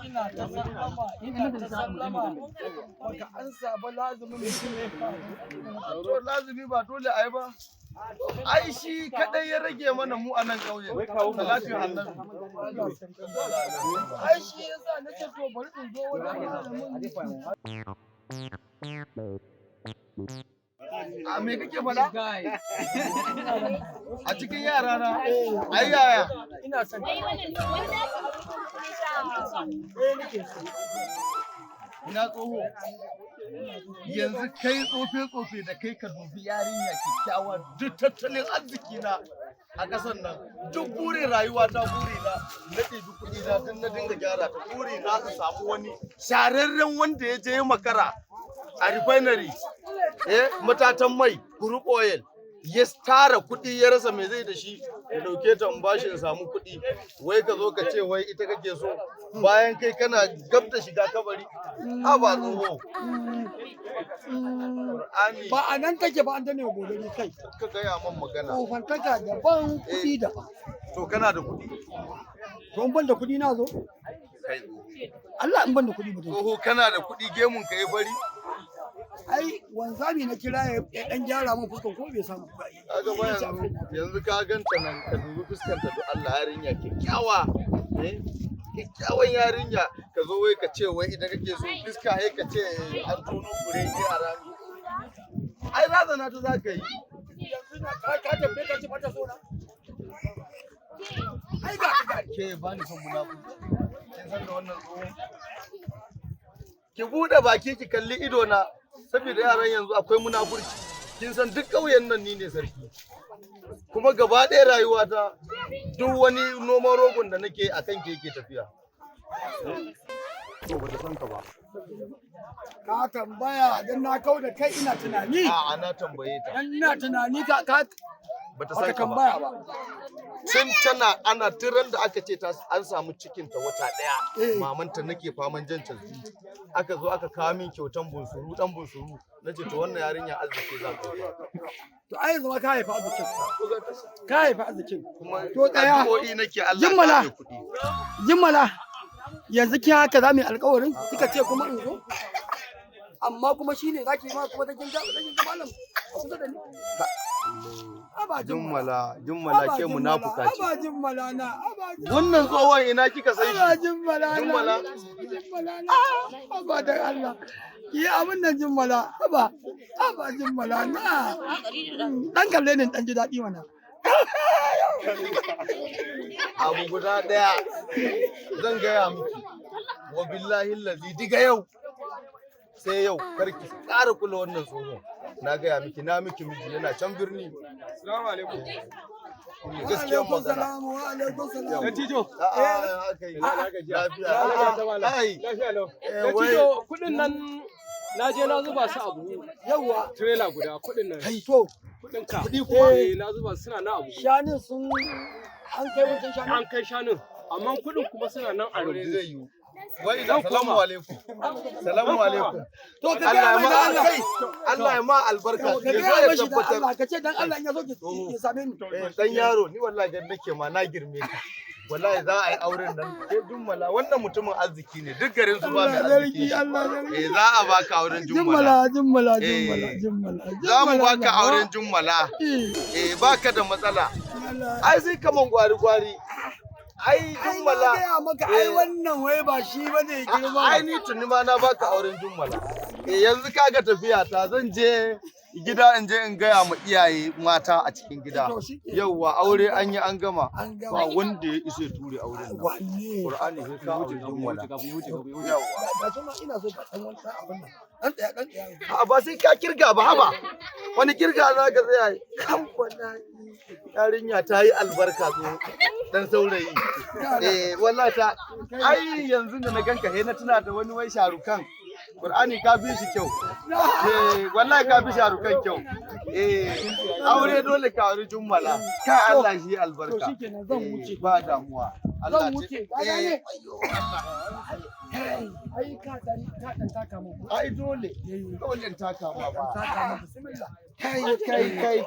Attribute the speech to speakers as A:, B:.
A: Ina ta sallama, ina ta sallama. Baka ansa ba, lazumin ne.
B: To, lazumi ba dole ai ba. Ai shi kadai ya rage mana mu a nan ƙauyen. Salatin Annabi.
A: Ai shi yasa nace to bari in zo wajen malamin.
B: A me kake faɗa? A cikin yara na? Ai yaya?
A: Ina son ɗaya nake so.
B: Ina tsoho. Yanzu kai tsofe tsofe da kai, ka dubi yarinya kyakkyawa, duk tattalin arziki na a ƙasar nan, duk burin rayuwa ta, buri na na ɗebi kuɗi na tun na dinga gyara ta, buri na in samu wani shararren wanda ya je makara a refinery, matatan mai, crude oil, ya tara kuɗi ya rasa me zai da shi, ya dauke ta in bashi in samu kuɗi. Wai ka zo ka ce wai ita kake so bayan kai kana gab da shiga kabari? Ha ba tsoho. Qur'ani.
A: Ba a nan take ba, an dane gobe ni kai.
B: Ka gaya man magana.
A: Tsofantaka daban, kuɗi daban.
B: To, kana da kuɗi?
A: To, in ban da kuɗi na zo?
B: Kai tsoho.
A: Allah, in ban da kuɗi mutum.
B: Tsoho, kana da kuɗi, gemun ka ya fari.
A: Ai wanzami na kira ya dan gyara min fuskan ko bai samu ba.
B: Kaga ba yanzu, yanzu ka ganta nan, ka dubi fuskanta don Allah, yarinya kyakkyawa, eh, kyakkyawan yarinya, ka zo wai ka ce wai idan kake so fuska, sai ka ce an tono kurege a rami. Ai razana ta za ka yi.
A: Yanzu na ka tambaye ka ce mata so na. Ai ga ka ga.
B: Ke, ba ni son munafurci. Kin san da wannan tsohon? Ki bude baki ki kalli ido na, saboda yaran yanzu akwai munafurci. Kin san duk ƙauyen nan ni ne sarki, kuma gaba ɗaya rayuwata, duk wani noman rogon da nake a kan ke yake tafiya. To, bata san ka ba.
A: Ka tambaya dan na kau da kai, ina tunani.
B: A'a, na tambaye ta.
A: Dan ina tunani ka
B: Bata
A: baka
B: san ka ba.
A: tambaya ba.
B: Tun tana ana tiran da aka ce ta an samu cikin ta wata ɗaya, mamanta nake faman jan casbi, aka zo aka kawo min kyautan bunsuru, dan bunsuru. Nace to, wannan yarinya arziki za ta yi.
A: To, ai yanzu ma ka haifa arzikin. Ka haifa arzikin.
B: Kuma
A: To, tsaya.
B: addu'o'i nake Allah
A: Jimmala.
B: ya kare kuɗi.
A: Jimmala. Yanzu ki haka za mu yi alƙawarin kika ce kuma in zo? Amma kuma shine zaki yi ma kuma da kin ga malam a kusa da ni. Aba.
B: Jummala, Jummala, ke munafuka ce.
A: Aba Jimmala na. Aba Jimmala.
B: Wannan tsohon ina kika san
A: Aba
B: shi?
A: Jimmala na.
B: Jummala.
A: Jimmala na. Aba dan Allah. Ki yi abin nan, Jimmala. Aba. Aba Jimmala na. Dan kalle ni dan ji daɗi mana.
B: Abu guda ɗaya zan gaya miki. Wa billahi lazi, diga yau sai yau karki ƙara kula wannan tsohon. Na gaya miki, na miki miji yana can birni.
C: Assalamu alaikum.
B: Gaskiyar magana.
A: Salamu wa alaikum salam.
C: Dattijo.
B: A'a, aka yi.
C: Lafiya.
B: Lafiya. Ai,
C: Lafiya lau.
B: Wai
C: Dattijo, kuɗin nan na je na zuba su a buhu.
A: Yawwa.
C: Trailer guda kuɗin nan.
A: To,
C: Kuɗin ka.
B: Kuɗi kuma?
C: Eh, na zuba su suna nan a buhu.
A: Shanun sun an kai wancan shanun.
C: An kai shanun. Amma kuɗin kuma suna nan a
B: Aure
C: rumbu.
B: zai yiwu. Wai da salamu alaikum. Salamu alaikum.
A: To, ka
B: Allah
A: gaya
B: ya
A: mai
B: ma
A: da Allah.
B: kai. Allah ya ma albarka.
A: Ka
B: Ya zo
A: gaya
B: ya
A: mashi da
B: tabbatar.
A: Allah, ka ce dan Allah in ya zo ya same ni.
B: Eh, dan yaro, ni wallahi gan nake ma na girme ka. Wallahi za a yi auren nan. Ke Jummala, wannan mutumin arziki ne. Duk garin su ba mai
A: Allah
B: arziki.
A: sarki, Allah sarki.
B: Eh, za a baka auren Jummala.
A: Jummala, Jummala,
B: Eh.
A: Jummala, Jummala.
B: Za mu baka
A: Jummala.
B: auren Jummala.
A: Eh,
B: Eh, baka da matsala.
A: Allah.
B: Ai sai kaman gwari gwari. Ai
A: Ai na
B: Jummala.
A: gaya maka, ai
B: Eh.
A: wannan wai ba shi bane girma.
B: Ai ni tuni ma na baka auren Jummala. Eh, yanzu kaga tafiya ta, zan je gida in je in gaya ma iyaye mata a cikin gida.
A: To, shikenan.
B: Yauwa, aure an yi an gama.
A: An gama.
B: Ba wanda ya isa ya ture auren nan.
A: Wanne?
B: Qur'ani sai ka aure Jummala. Yauwa.
A: Ga shi ma ina so ka dan wani dan abin nan. Dan tsaya, dan tsaya.
B: A ba sai ka kirga ba, haba. Wani kirga za ka tsaya? Kan wallahi. Yarinya ta yi albarka, zo. Dan saurayi. Eh, wallahi ta ai yanzu da na ganka he na tuna da wani wai Sharukan. Qur'ani ka fi shi kyau. Eh, wallahi ka fi Sharukan kyau. Eh, aure dole ka aure Jummala. Ka Allah shi albarka.
A: To, shikenan, zan wuce.
B: Ba damuwa. Allah
A: Zan wuce. Ka gane?
B: Eh,
A: Ai ka dan taka mun.
B: Ai dole. Dole in taka ma ba.
A: Taka mun, bismillah.
B: Kai kai kai.